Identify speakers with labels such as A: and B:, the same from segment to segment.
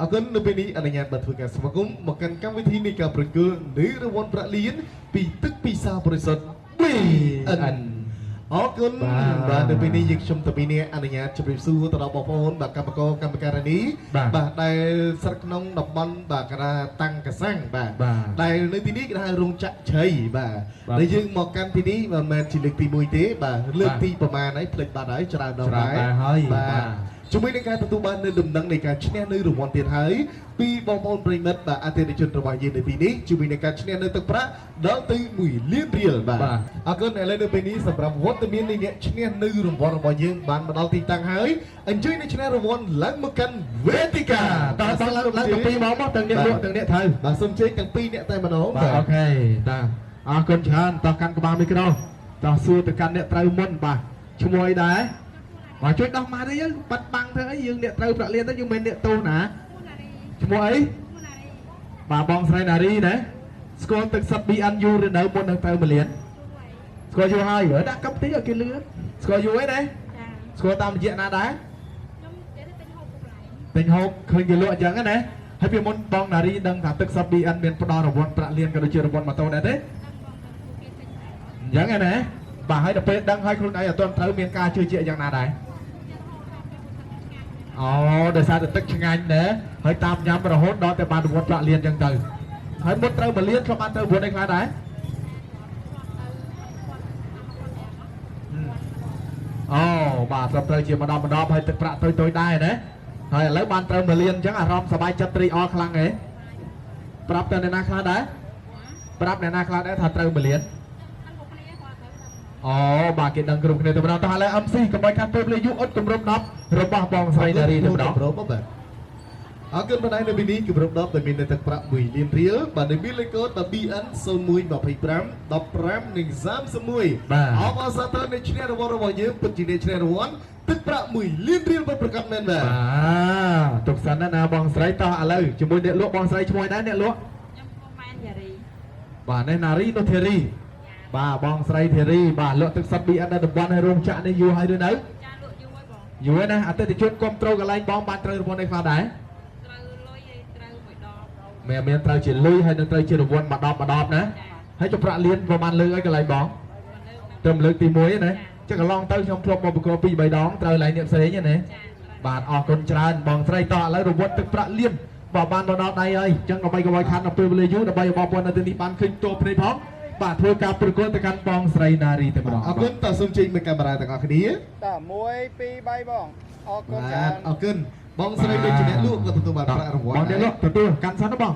A: អរគុណនៅពេលនេះអនុញ្ញាតបានធ្វើការស្វាគមន៍មកកាន់កម្មវិធីនៃការប្រគល់នៅរង្វាន់ប្រាក់លានពីទឹកពិសាបរិសុទ្ធ BN អរគុណបាទនៅពេលនេះយើងខ្ញុំតាពីនេះអនុញ្ញាតជម្រាបសួរទៅដល់បងប្អូនបាទកម្មករកម្មការិនីបាទដែលស្ថិតក្នុងតំបន់បាទការាតាំងកសាំងបាទដែលនៅទីនេះគេហៅរោងចក្រជ្រៃបាទដែលយើងមកកាន់ទីនេះមិនមែនជាលើកទី1ទេបាទលើកទីប្រមាណហើយភ្លេចបាត់ហើយច្រើនដង
B: ច្រើន
A: ដែរ
B: ដែរហើយ
A: បាទជាមួយនឹងការទទួលបាននៅដំណឹងនៃការឈ្នះនៅរង្វាន់ទៀតហើយពីបងប្អូនប្រិយមិត្តបាទអតិថិជនរបស់យើងនៅទីនេះជាមួយនឹងការឈ្នះនៅទឹកប្រាក់ដល់ទៅ1លានរៀលបាទអរគុណឥឡូវនៅពេលនេះសម្រាប់វត្តមាននៃអ្នកឈ្នះនៅរង្វាន់របស់យើងបានមកដល់ទីតាំងហើយអញ្ជើញអ្នកឈ្នះរង្វាន់ឡើងមកកាន់វេទិកា
B: តើតើឡើងឡើងទាំងពីរមកមកទាំងអ្នកលក់ទាំងអ្នកត្រូវ
A: បាទសូមអញ្ជើញទាំងពីរអ្នកតែម្ដង
B: បាទ OK តាអរគុណច្រើនតោះកាន់ក្បាលមីក្រូតោះសួរទៅកាន់អ្នកត្រូវមុនបាទឈ្មោះអីដែរបាទជួយដោះម៉ាត់អីយើងបាត់បាំងធ្វើអីយើងអ្នកត្រូវប្រាក់លានទៅយើងមិនអ្នកទោសណាឈ្មោះអីបាទបងស្រីណារីណាស្គាល់ទឹកសុទ្ធ BNU ឬនៅមុននឹងត្រូវមួយលានស្គាល់យូរហើយដាក់កម្មទីឲ្យគេលឿនស្គាល់យូរហើយណា
C: ចា
B: ស្គាល់តាមរយៈណាដែរ
C: ខ្ញុំចេះតែទិញហូបគ្រប់កន្លែង
B: ទិញហូបឃើញគេលក់អញ្ចឹងណាហើយពីមុនបងណារីដឹងថាទឹកសុទ្ធ BN មានផ្ដល់រង្វាន់ប្រាក់លានក៏ដូចជារង្វាន់ម៉ូតូដែរទេ
C: ដឹងបងទៅពួកគេទិញដែរ
B: អញ្ចឹងណាបាទហើយដល់ពេលដឹងហើយខ្លួនឯងអត់ទាន់ត្រូវមានការជឿជាក់យ៉ាងណាដែរ
C: យើងហូបតាមពេលទឹកឆ្ងាញ់
B: អូដោយសារតែទឹកឆ្ងាញ់ណាហើយតាមញ៉ាំរហូតដល់តែបានរង្វាន់ប្រាក់លានអញ្ចឹងទៅហើយមុនត្រូវមួយលានធ្លាប់បានត្រូវរង្វាន់អីខ្លះដែរអូបាទធ្លាប់ត្រូវជាម្ដងម្ដងហើយទឹកប្រាក់តូចៗដែរណាហើយឥឡូវបានត្រូវមួយលានអញ្ចឹងអារម្មណ៍សប្បាយចិត្តត្រេកអរខ្លាំងហ៎ប្រាប់ទៅអ្នកណាខ្លះដែរប្រាប់អ្នកណាខ្លះដែរថាត្រូវមួយលាន
C: ដឹងពួកគ្នាគាត់ទៅដឹង
B: អូបាទគេដឹងគ្រប់គ្នាទៅម្ដងតោះឥឡូវ MC កុំឲ្យខាត់ពេលវេលាយូរអ៊ុតគម្រប់10របស់បងស្រីនារីទៅម្ដង
A: គម្រប់បាទអរគុណបណ្ដាញនៅពេលនេះគម្រប់10ដែលមាននៅទឹកប្រាក់1លានរៀលបាទនៅមានលេខកូដបាទ BN 0125 15និង31
B: បាទ
A: អបអរសាទរនៃឈ្នះរង្វាន់របស់យើងពិតជាអ្នកឈ្នះរង្វាន់ទឹកប្រាក់1លានរៀលពិតប្រាកដមែនបាទ
B: បាទទុកសិនណាណាបងស្រីតោះឥឡូវជាមួយអ្នកលក់បងស្រីឈ្មោះអីដែរអ្នកលក់
C: ខ្ញុំឈ្មោះម៉ែនយ៉ារី
B: បាទនេះនារីនោះធីរីបាទបងស្រីធីរីបាទលក់ទឹកសុទ្ធ BN នៅតំបន់ឲ្យរោងចក្រនេះយូរហើយឬនៅ
C: ចាលក់យូរហើយបង
B: យូរហើយណាអតិថិជនគ្រប់ត្រូលកន្លែងបងបានត្រូវរង្វាន់អីខ្លះដែរ
C: ត្រូវលុយហើយត្រូវមួយដប
B: មានមានត្រូវជាលុយហើយនឹងត្រូវជារង្វាន់មួយដបមួយដបណា
C: ចា
B: ហើយចុះប្រាក់លានប្រហែលលើកហើយកន្លែងបង
C: មកលើកណា
B: ទៅលើកទី1ឯណាចឹងកន្លងទៅខ្ញុំធ្លាប់មកប្រកប2 3ដងត្រូវកន្លែងអ្នកផ្សេងឯណា
C: ចា
B: បាទអរគុណច្រើនបងស្រីតោះឥឡូវរង្វាន់ទឹកប្រាក់លានបើបានមកដល់ដៃហើយអញ្ចឹងកុំឲ្យកុំឲ្យខាត់ដល់ពេលវេលាយូរដើម្បីឲ្យបងប្អូននៅទីនេះបានឃើញតួភ្នែកផងបាទធ្វើការប្រកួតទៅកាន់បងស្រីណារីតែម្ដង
A: អរគុណតើសូមចេញមកកាមេរ៉ាទាំងអស់គ្នា
D: ត1 2 3បងអរគុណ
A: បា
D: ច្រើន
A: ទអរគុណបងស្រីដូចជាអ្នកលក់ក៏ទទួលបានប្រាក់រង្វាន់
B: បងអ្នកលក់ទទួលកាន់សិនណាបង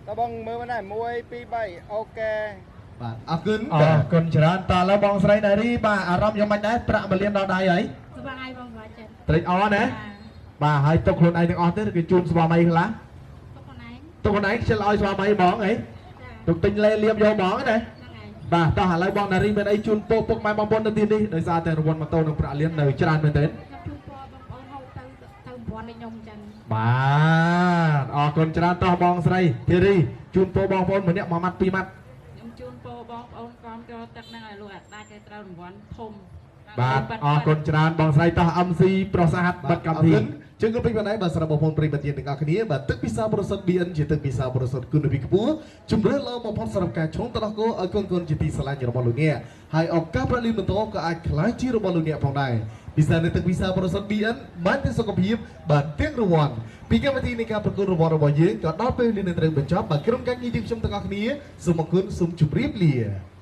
D: តបងមើលមកដែរ1 2 3 OK
A: បាទអរគុណ
B: អរគុណច្រើនតើឥឡូវបងស្រីណារីបាទអារម្មណ៍យ៉ាងម៉េចដែរប្រាក់មួយលានដល់ដៃហើយ
C: សប្បាយបងសប្បាយចិត្ត
B: ត្រេកអរណាបាទហើយទុកខ្លួនឯងទាំងអស់ទេឬគេជូនស្វាមីខ្លះ
C: ទុកខ្លួនឯង
B: ទុកខ្លួនឯងខ្ជិលឲ្យស្វាមីហ្មងអី
C: ចា
B: ទុកទិញលេលៀបយកហ្មងណា
C: ហ្នឹងហើយ
B: បាទតោះឥឡូវបងណារីមានអីជូនពោពុកម៉ែបងប្អូននៅទីនេះដោយសារតែរង្វាន់ម៉ូតូនិងប្រាក់លាននៅច្រើនមែនទែន
C: ខ្ញុំជូនពរបងប្អូនហូបទៅទៅប្រព័ន្ធនេះខ្ញុំអញ្ចឹង
B: បាទអរគុណច្រើនតោះបងស្រីធីរីជូនពរបងប្អូនម្នាក់មួយម៉ាត់ពីរម៉ាត់
E: ខ្ញុំជូនពរបងប្អូនគាំទ្រទឹកហ្នឹងឲ្យលោកអាដាច់ឲ្យត្រូវរង្វាន់ធំ
B: បាទអរគុណច្រើនបងស្រីតោះ MC ប្រុសស្អាតបិទកម្មវិធី
A: ជើងក៏ពេញបណ្ដៃបាទសម្រាប់បងប្អូនប្រិយមិត្តយើងទាំងអស់គ្នាបាទទឹកពិសាបរិសុទ្ធ BN ជាទឹកពិសាបរិសុទ្ធគុណភាពខ្ពស់ជំរឿនល្អបំផុតសម្រាប់ការឆុងទឹកដោះគោឲ្យកូនកូនជាទីស្រឡាញ់របស់លោកអ្នកហើយឱកាសប្រាក់លានបន្តក៏អាចក្លាយជារបស់លោកអ្នកផងដែរពិសានៅទឹកពិសាបរិសុទ្ធ BN បានទាំងសុខភាពបាទទាំងរង្វាន់ពីកម្មវិធីនៃការប្រកួតរង្វាន់របស់យើងក៏ដល់ពេលនេះនឹងត្រូវបញ្ចប់បាទក្រុមការងារយើងខ្ញុំទាំងអស់គ្នាសូមអរគុណសូមជម្រាបលា។